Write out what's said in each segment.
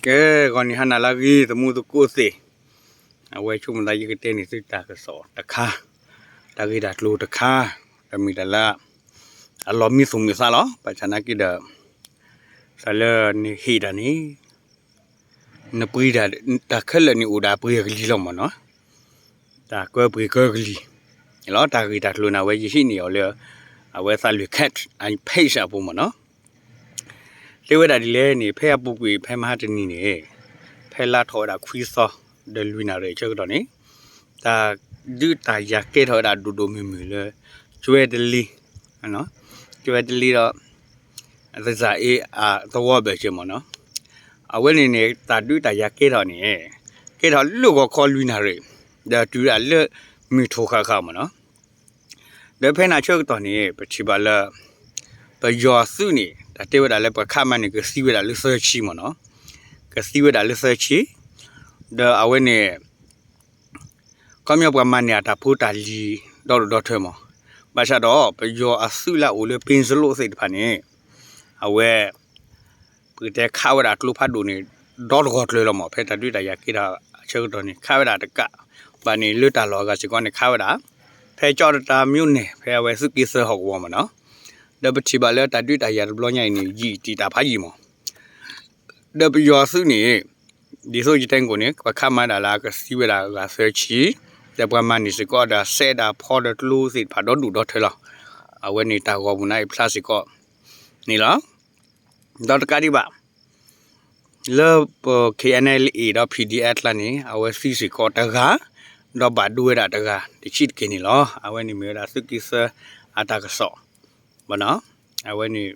ကဲ, ဂီၤနံၤဟါနၤလၢအဂ့ၤ သမူသကိးသ့ၣ်, အဝဲဆိကမိၣ်သးယကတဲန့ၢ်သုတၢ်ကစီၣ်တခါ, တၢ်ဂ့ၢ်တၢ်ကျိၤတခါ, တမ့ၢ်တၢ်လၢ အလီၤမံသူၣ်မံသးလီၤ. ဘၣ်ဆၣ်နာ်က့ဒီး တၢ်လၢနဟ့ၣ်တၢ်န့ၣ် နပှ့ၤတၢ်, တၢ်ခဲလၢာ်န့ၣ်အိၣ်ဒၣ်ပှ့ၤအကလံၤလီၤမ့ၢ်နီၤ, တၢ်ကၢပှ့ၤကၢကလံၤလီၤ. တၢ်ဂ့ၢ်တၢ်ကျိၤန့ၣ် အဝဲယဟံးန့ၢ်အီၤလၢ အဝဲသးလွံၢ်ခၢၣ် အ page အပူၤမ့ၢ်နီၤ. တဲဝဲဒၣ်ဒ်လဲၣ်န့ၣ် ဖဲအပူၤကွံာ်ဖဲမဟါတနံၤန့ၣ် ဖဲလါထီၣ်ဝဲဒၣ်ခွံသီ ဒီးလွံၢ်နၣ်ရံၣ်အဆၢကတီၢ်န့ၣ် တၢ်ဒုးတၢ်ယၤကဲထီၣ်ဝဲဒၣ်ဒိၣ်ဒိၣ်မုၢ်မုၢ်လၢ ကၠွဲတလ့, ကၠွဲတလ့ဒီး သစၢ်အ့အသဝီဘၢၣ်စၢၤမ့ၢ်နီၤ. အဝဲန့ၣ်န့ၣ် တၢ်ဒုးတၢ်ယၤကဲထီၣ်န့ၣ် ကဲထီၣ်လၢဂီၤခီလွံၢ်နၣ်ရံၣ် ဒီးတုၤဒၣ်လၢမုၢ်ထီၣ်ဃၣ်ဃၣ်မ့ၢ်နီၤ. ဒီးဖဲန့ၣ်အဆၢကတီၢ်န့ၣ် ပထံၣ်ဘၣ်လၢ ပယီၤအသုးန့ၣ် တၢ်တဲဝဲဒၣ်လၢပှၤခးမၤန့ၣ် ကသံဝဲဒၣ်လၢသၢဆံမ့ၢ်နီၤ, ကသံဝဲဒၣ်လၢသၢဆံ, ဒီးအဝဲန့ၣ် ခီပညီပှၤမၤန့ၢ်အတၢ်ဖိတၢ်လံၤဒီဒိၣ်ဒီထၢမ့ၢ်, ဘၣ်ဆၣ်ဒီး ပယီၤအသုးလၢအအိၣ်လၢပ့စလိသ့ၣ်တဖၣ်န့ၣ် အဝဲ ပကတဲခးဝဲဒၣ်ကျိဖးဒိၣ်န့ၣ် ဒီတဂီၤကျၢၤလီၤမ့ၢ်, ဖဲတၢ်ဒုးတၢ်ယၤကဲထီၣ်အဆၢကတီၢ်န့ၣ် ခးဝဲဒၣ်တကးဘၣ်န့ၣ် လၢတၢ်လီၢ်အဂၤစ့ၢ်ကီးန့ၣ် ခးဝဲဒၣ် ဖဲကၠီတတၢ်မိန့ၣ် ဖဲအဝဲသုးက့သၢဟီၣ်ကဝီၤမ့ၢ်နီၤ. ဒီးပထံၣ်ဘၣ်လၢတၢ်ဒုးတၢ်ယၤတဘျီညါအံၤန့ၣ် ယံာ်တံာ်တာ်ဖးယံာ်မ့ၢ် ဒီးပယီၤအသုးန့ၣ် ဒ်သိးယတဲကိၣ်န့ၣ် ပှၤခးမၤဒၣ်လၢကသံဝဲဒၣ်ဂၤသၢဆံ, ဒီးပှၤမၤန့ၢ်စ့ၢ်ကီးဒီးစဲးဒၣ်ဖီဒီးကျိသ့ၣ်တဖၣ်ဒီဒိၣ်ဒီထၢလီၤ. အဝဲန့ၣ်တၢ်ဂီၤပူၤန့ၣ်အံၤဖျါစ့ၢ်ကီးန့ၣ်လီၤ. ဒီးတကးဒံးဘၣ် လၢပ K N L A ဒီး P D F ကျါန့ၣ် အဝဲသံစ့ၢ်ကီးတဂၤ, ဒီးဘၣ်ဒိဝဲဒၣ်တဂၤ တဆံးတက့ၢ်န့ၣ်လီၤ. အဝဲန့ၣ်မ့ၢ်ဝဲဒၣ်သုးက့သၢအတၢ်ကစီၣ် အဝဲန့ၣ်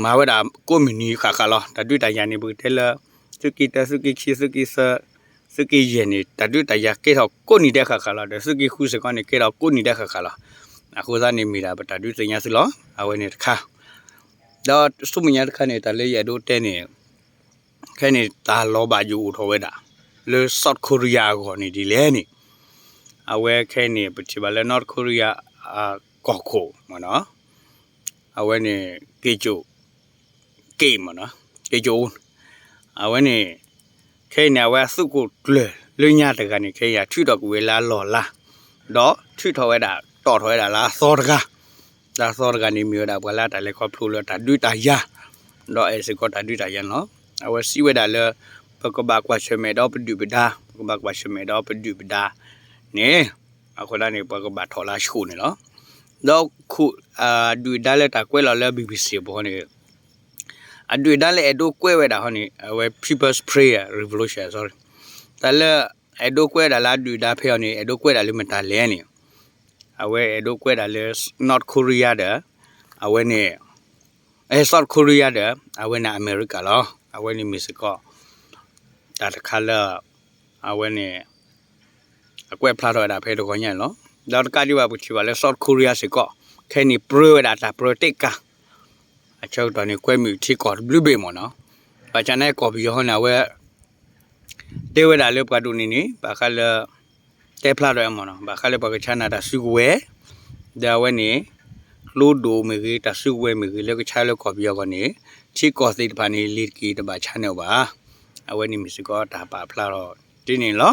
မၤဝဲဒၣ်ကိးမုၢ်နံၤဃၣ်ဃၣ်လီၤ. တၢ်ဒုးတၢ်ယၤန့ၣ် ပကတဲလၢ သုးက့တၢ သုးက့ခံ သုးက့သၢ သုးက့ယဲၢ်န့ၣ် တၢ်ဒုးတၢ်ယၤကဲထီၣ်ကိးနံၤဒဲးဃၣ်ဃၣ်လီၤ. ဒီးသုးက့ဃုစ့ၢ်ကီးန့ၣ် ကဲထီၣ်ကိးနံၤဒဲးဃၣ်ဃၣ်လီၤ. အဃိသတးန့ၣ် မ့ၢ်ဒၣ်ပတၢ်ဒုးသ့ၣ်ညါသုလီၤ. အဝဲန့ၣ်တခါ ဒီးဆူမဲာ်ညါတခါန့ၣ် တၢ်လၢယအဲၣ်ဒိးတဲန့ၣ် ခဲအံၤန့ၣ် တၢ်လီၤဘၣ်ယိၣ်အိၣ်ထီၣ်ဝဲဒၣ် လၢ South Korea အဂီၢ်န့ၣ်ဒ်လဲၣ်န့ၣ် အဝဲခဲအံၤန့ၣ် ပထံၣ်ဘၣ်လၢ North Korea အကီၢ်ခိၣ်မ့ၢ်နီၤ အဝဲန့ၣ် က့ၤကၠိၣ် က့ၣ်မ့ၢ်နီၤ က့ၤကၠိၣ် အဝဲန့ၣ် ခဲအံၤန့ၣ် အဝဲအသုးခိၣ်ကျၢၢ်လၢညါတဂၤန့ၣ် ခဲအံၤအထုးထီၣ်ကွံာ်ဝဲလၢအလီၢ်လါ ဒီးထုးထီၣ်ဝဲဒၣ် တီၣ်ထီၣ်ဝဲဒၣ်လၢအသီတဂၤ လၢအသီတဂၤန့ၣ် မ့ၢ်ဝဲဒၣ်ပှၤလၢအတၢ်လဲၤခီဖျိလၢတၢ်ဒုးတၢ်ယၤ ဒီးအဲၣ်စ့ၢ်ကီးတၢ်ဒုးတၢ်ယၤန့ၣ်လီၤ. အဝဲစံးဝဲဒၣ်လၢ ပကဘၣ်ကွၢ်ဆၢၣ်မဲာ်ဒီးပဒုၣ်ပဒါ ပကဘၣ်ကွၢ်ဆၢၣ်မဲာ်ဒီးပဒုၣ်ပဒါန့ၣ် အဃိသတးန့ၣ် ပကဘၣ်ထီၣ်လၢအဆူၣ်န့ၣ်လီၤ. ဒီးခိၣ် အဒုၣ်ဒါလၢတၢ်ကွဲးလီၤလၢ B B C အပူၤန့ၣ် အဒုၣ်ဒါလၢအဲၣ်ဒိးကွဲးဝဲဒၣ်ဟီန့ၣ် အဝဲ People's Prayer Revolution, sorry, တၢ်လၢအဲၣ်ဒိးကွဲးဒၣ်လၢအဒုၣ်ဒါဖဲအီၤန့ၣ် အဲၣ်ဒိးကွဲးဒၣ်လၢမတၤလဲၣ်န့ၣ် အဝဲအဲၣ်ဒိးကွဲးဒၣ်လၢ North Korea ဒီး အဝဲန့ၣ် အဲ South Korea ဒီး အဝဲန့ၣ်အမဲရကၤလီၤ. အဝဲန့ၣ်မ့ၢ်စ့ၢ်ကီး တၢ်တခါလၢ အဝဲန့ၣ် အကွဲးဖျါထီၣ်ဝဲဒၣ်ဖဲတဂီၤညါန့ၣ်လီၤ. ဒီးတကးဒံးဘၣ် ပထံၣ်ဘၣ်လၢ South Korea စ့ၢ်ကီး ခဲအံၤန့ၣ် ပြၢဝဲဒၣ်တၢ်ပြၢတ့ၢ်ကါ အဆၢကတီၢ်န့ၣ် ကွဲမုာ်ထံကီၢ်တဘျုးဘ့ၣ်မ့ၢ်နီၤ. ဘၣ်ဆၣ်န့ၣ် ကီၢ်ပယီၤဟီန့ၣ် အဝဲ တဲဝဲဒၣ်လၢပှၤဒိၣ်န့ၣ်န့ၣ် ဘၣ်ဃးလၢ တဲဖျါထီၣ်ဝဲမ့ၢ်နီၤ ဘၣ်ဃးလၢပှၤကဆါနၤတၢ်စုကဝဲၤ ဒီးအဝဲန့ၣ် ကျိဒိၣ်မ့ၢ်ဂ့ၤ တၢ်စုကဝဲၤမ့ၢ်ဂ့ၤ လၢကဆါလၢကီၢ်ပယီၤအဂီၢ်န့ၣ် ထံကီၢ်သ့ၣ်တဖၣ်န့ၣ် လ့ၤတက့ၤတဘၣ်ဆါန့ၢ်အီၤဘၣ်. အဝဲန့ၣ်မ့ၢ်စ့ၢ်ကီးတၢ်ပာ်ဖျါထီၣ်ဒ်န့ၣ်လီၤ.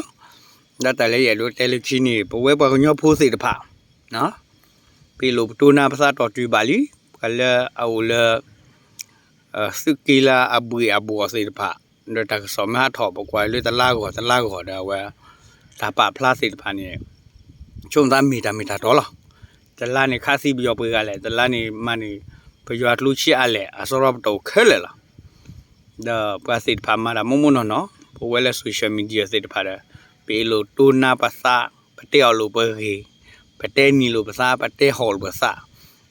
ဒီးတၢ်လၢယအဲၣ်ဒိးတဲလၢခံန့ၣ် ပဝဲပှၤကညီဖိသ့ၣ်တဖၣ် ပအ့ၣ်လိာ်ပတိၢ်နါပသးတီၢ်တုၤဘၣ်လံ ပှၤလၢအအိၣ်လၢ သုးက့လၢအဘှ့ၣ်အဘှီၣ်သ့ၣ်တဖၣ် ဒီးတၢ်ကစီၣ်မ့ၢ်ဟးထီၣ် ပကွၢ်လၢတလါဂီၢ်တလါဂီၢ်ဒီးအဝဲ တၢ်ပာ်ဖျါသ့ၣ်တဖၣ်န့ၣ် ဆိမိၣ်သးမ့ၢ်တၢ်မ့ၢ်တၢ်တီလီၤ. တလါန့ၣ်ခးသံပယီၤပှဲၤဂၤလဲၣ် တလါန့ၣ်မၤန့ၢ် ပယီၤအကျိဆံးအါလဲၣ် အစရီပတီၢ်အိၣ်ခဲလၢာ်လီၤ. ဒီးပှၤသ့ၣ်တဖၣ်မၤတၢ်မိၢ်မိၢ်နီၢ်နီၢ် ပဝဲလၢ social media သ့ၣ်တဖၣ်ဒီး ပအ့ၣ်လိာ်တိၢ်နါပသး ပတဲအီၣ်လိာ်ပဂ့ၢ် ပတဲနံၤလိာ်ပသး ပတဲဟီၣ်လိာ်ပသး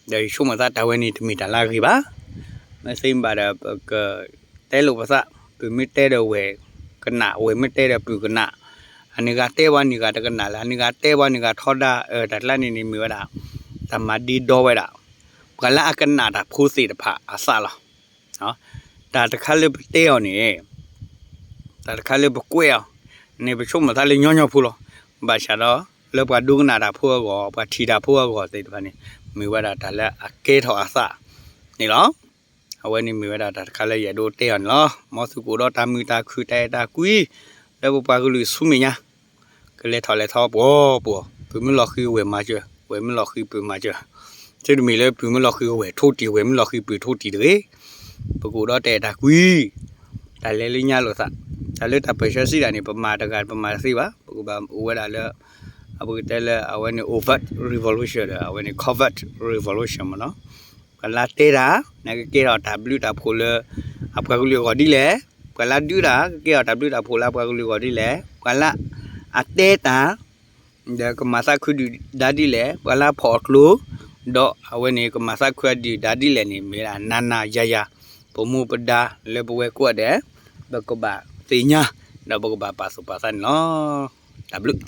ဒီးယဆိကမိၣ်သးတၢ်ဝဲန့ၣ်တမ့ၢ်တၢ်လၢအဂ့ၤဘၣ်. မ့ၢ်သ့မ့ၢ်ဘၣ်ဒီး ပကတဲလိာ်ပသး ပုၢ်မ့ၢ်တဲဒီးဝဲၢ်ကနၣ် ဝဲၢ်မ့ၢ်တဲဒီးပုၢ်ကနၣ် အန့ၣ်ဂၤတဲဝဲန့ၣ်ဂၤတကနၣ်လၢ အန့ၣ်ဂၤတဲဝဲန့ၣ်ဂၤထီဒါ တၢ်ကျါန့ၣ်န့ၣ်မ့ၢ်ဝဲဒၣ် တၢ်မၤဒ့ဒီဝဲဒၣ် ပှၤလၢအကနၣ်တၢ်ဖိသ့ၣ်တဖၣ်အသးလီၤ. တၢ်တခါလၢပတဲအီၤန့ၣ် တၢ်တခါလၢပကွဲးအီၤန့ၣ် ပဆိကမိၣ်သးလၢညီညီဖိလီၤ. ဘၣ်ဆၣ်ဒီး လၢပှၤဒိကနၣ်တၢ်ဖိအဂီၢ် ပှၤထံၣ်တၢ်ဖိအဂီၢ်သ့ၣ်တဖၣ်န့ၣ် မ့ၢ်ဝဲဒၣ်တၢ်လၢအကဲထီၣ်အသးန့ၣ်လီၤ. အဝဲန့ၣ်မ့ၢ်ဝဲဒၣ်တၢ်တခါလၢယအဲၣ်ဒိးတဲအီၤန့ၣ်လီၤ. မ်သုကအိၣ်ဒီးတၢ်မုာ်တၢ်ခုၣ်တၢ်အဲၣ်တၢ်ကွံ လၢပပှၤကလုာ်ဆူမဲာ်ညါ ကလဲၤထီၣ်လဲၤထီပှီၤပှီၤ, ပုၢ်မ့ၢ်လီၤဃံၤဝဲၢ်မၤစၢၤ, ဝဲၢ်မ့ၢ်လီၤဃံၤပုၢ်မၤစၢၤ, သုတမ့ၢ်လၢပုၢ်မ့ၢ်လီၤဃံၤဝဲၢ်ထိၣ်တံၢ် ဝဲၢ်မ့ၢ်လီၤဃံၤပုၢ်ထိၣ်တံၢ်တဂ့ၤ, ပကအိၣ်ဒီးတၢ်အဲၣ်တၢ်ကွံ တၢ်လဲၤလၢညါလိာ်သး, တၢ်လၢတၢ်ပၢၢ်ဆၢစံးတၢ်န့ၣ် ပမၤတဂၤပမၤတသ့ဘၣ်, ပကဘၣ်အိၣ်ဝဲဒၣ်လၢ အပကတဲလၢအဝဲန့ၣ် overt revolution ဒီး အဝဲန့ၣ် covert revolution မ့ၢ်နီၤ, ပှၤလၢတဲတၢ် နကကဲထီၣ်တၢ်ဘျုးတၢ်ဖှိၣ်လၢ အပှၤကလုာ်အဂီၢ်ဒ်လဲၣ်, ပှၤလၢဒုးတၢ် ကကဲထီၣ်တၢ်ဘျုးတၢ်ဖှိၣ်လၢအပှၤကလုာ်အဂီၢ်ဒ်လဲၣ်, ပှၤလၢအတဲတၢ် ဒီးကမၤသးခုဒုၣ်ဒါဒ်လဲၣ်, ပှၤလၢအဖီၣ်အကျိၤ ဒီးအဝဲန့ၣ် ကမၤသးခုအဒုၣ်ဒါဒ်လဲၣ်န့ၣ် မ့ၢ်ဒၣ်နၤနၤယၤယၤ ပမူပဒါလၢပဝဲကိးဂၤဒဲး ပကဘၣ်သ့ၣ်ညါ ဒီးပကဘၣ်ပာ်သူၣ်ပာ်သးန့ၣ်လီၤ. တၢ်ဘျုး